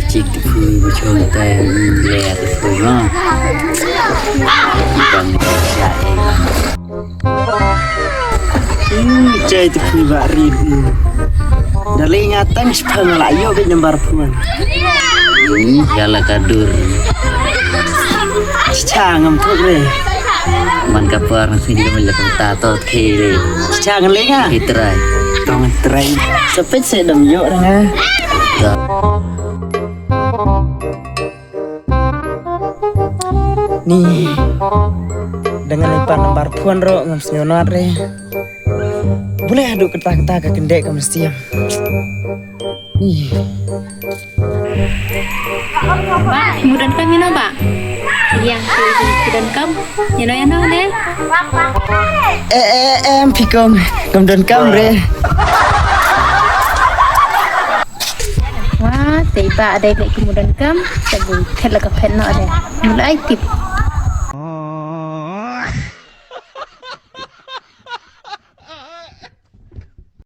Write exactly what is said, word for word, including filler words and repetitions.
Chik tu phu bu chong tai le tu phu ma. Bang sha e bang. Hmm, chai tu phu ba ri. Dale nga tang spang la yo ke nambar phu. Hmm, ya la kadur. Cha ngam thuk re. Man ka par sing jom le ta to khele. Cha ngan le nga. Itrai. Tong trai. Sepet se dam yo nga. Ni. Dengan lipat nambar phone ro ngam snyo not re. Boleh adu kata-kata ke kendek ke mesti. Ni. Ba, mudan kam ino ba? Yang mudan kam. Ino ino ne? Eh eh eh em pikom. Kam don kam re. Wah, tei ba ada lek ki mudan kam. Tapi khet la ka phet no ada. Mulai tip.